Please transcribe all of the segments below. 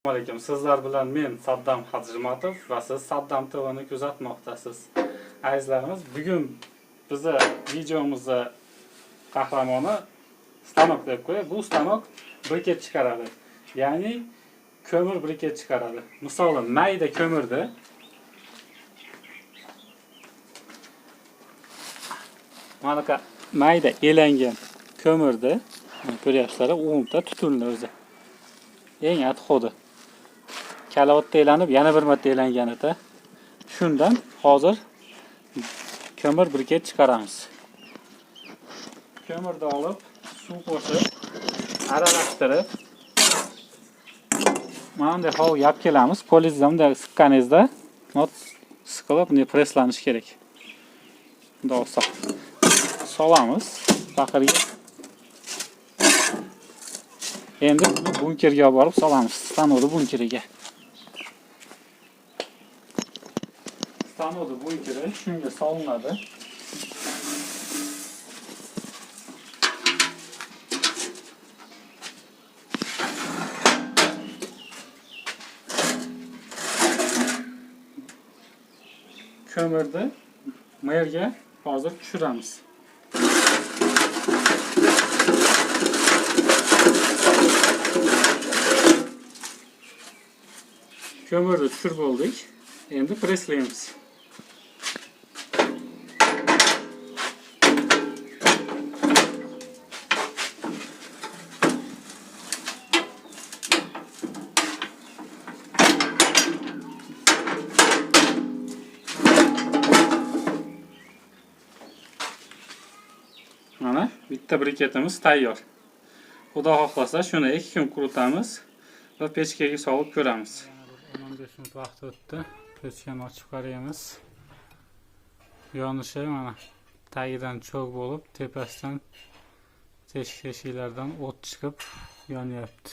Alaykum. Sizlar bilan men Saddam Hajimatov va siz Saddam TVni kuzatmoqdasiz. Azizlarimiz, bugun bizni videomizni qahramoni stanok deb qo'yay. Bu stanok briket chiqaradi. Ya'ni ko'mir briket chiqaradi. Misoli mayda ko'mirni mana mayda elangan ko'mirni ko'ryapsizlar, o'nta tutunli o'zi. Eng отходi. Kalavotda elanib, yana bir marta elanganida. Shundan hozir ko'mir briket chiqaramiz. Ko'mirni olib, suv qo'shib, aralashtirib, mana bunday holga olib kelamiz. Qo'lingizda bunday siqqaningizda, siqilib, bunday presslanishi kerak. Bunday olsak solamiz paqirga. Endi buni bunkerga olib borib solamiz, stanokni bunkeriga. Stanokni bunkeri shunga solinadi. Ko'mirni bu yerga hozir tushiramiz. Ko'mirni tushirib oldik. Endi presslaymiz. Mana bitta briketimiz tayyor. Xudo xohlasa shuni 2 kun quritamiz va pechkaga solib ko'ramiz. 15 minut vaqt o'tdi. Pechkani ochib qaraymiz. Yonishi mana tagidan cho'g bo'lib, tepasidan teshik-teshiklardan o't chiqib yonyapti.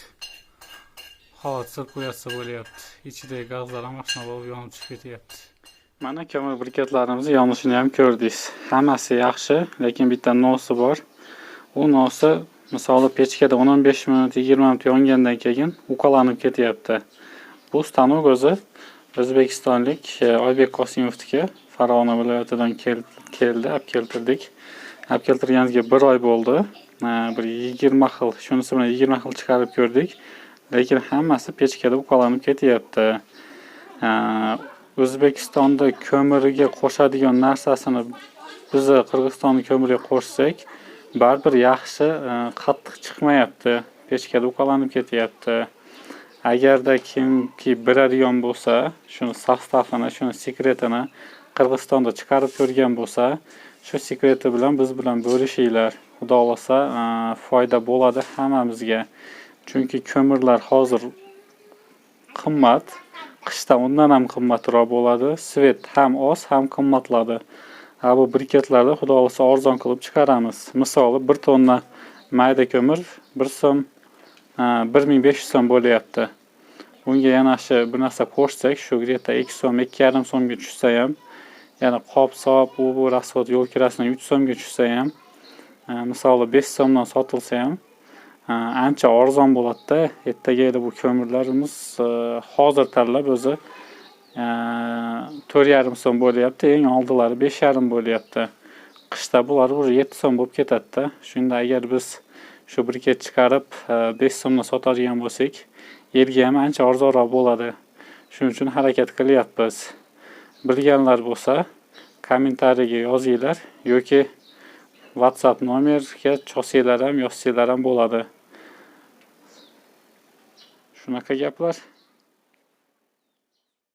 Hozir qo'yatsa bo'lyapti. Ichidagi gazlar ham mashina bo'lib yonib chiqib ketyapti. Mana ko'mir briketlarimizni yonishini ham ko'rdingiz. Hammasi yaxshi, lekin bitta nosi bor. U nosi misoli pechkada 10-15 minut, 20 minut yongandan keyin uqalanib ketyapti. Bu stanok o'zi o'zbekistonlik Oybek Qosimovniki, Farg'ona viloyatidan keldi, olib keltirdik. Olib keltirganimizga 1 oy bo'ldi. Bir 20 xil, shunisi bilan 20 xil chiqarib ko'rdik. Lekin hammasi pechkada uqalanib ketyapti. O'zbekistonda ko'mirga qo'shadigan narsasini biz Qirg'izistonning ko'miriga qo'shsak, baribir yaxshi qattiq chiqmayapti. Pechkada uqalanib ketyapti. Agarda kimki biladigan bo'lsa, shuni sostavini, shuni sekretini Qirg'izistonda chiqarib ko'rgan bo'lsa, shu sekreti bilan biz bilan bo'lishinglar. Xudo xohlasa, foyda bo'ladi hammamizga. Chunki ko'mirlar hozir qimmat, qishda undan ham qimmatroq bo'ladi. Svet ham oz, ham qimmatladi. Ha, bu briketlarni Xudo xohlasa arzon qilib chiqaramiz. Misoli 1 tonna mayda ko'mir 1 so'm, 1500 so'm bo'lyapti. Bunga yana shu bir narsa qo'shsak, shu где-то 2 so'm, 2,5 so'mga tushsa ham, ya'ni qop-sop, u bu rasxod yo'l kirasidan 3 so'mga tushsa ham, misoli 5 so'mdan sotilsa ham, ancha arzon bo'ladi-da. Ertaga bu ko'mirlarimiz hozir tanlab o'zi 4,5 so'm bo'lyapti, eng oldilari 5,5 bo'lyapti. Qishda bular уже 7 so'm bo'lib ketadi-da. Shunda agar biz shu briket chiqarib 5 so'mdan sotadigan bo'lsak, yerga ham ancha arzonroq bo'ladi. Shuning uchun harakat qilyapmiz. Bilganlar bo'lsa kommentariyaga yozinglar yoki WhatsApp nomerga chosanglar ham, yozsanglar ham bo'ladi. Shunaqa gaplar.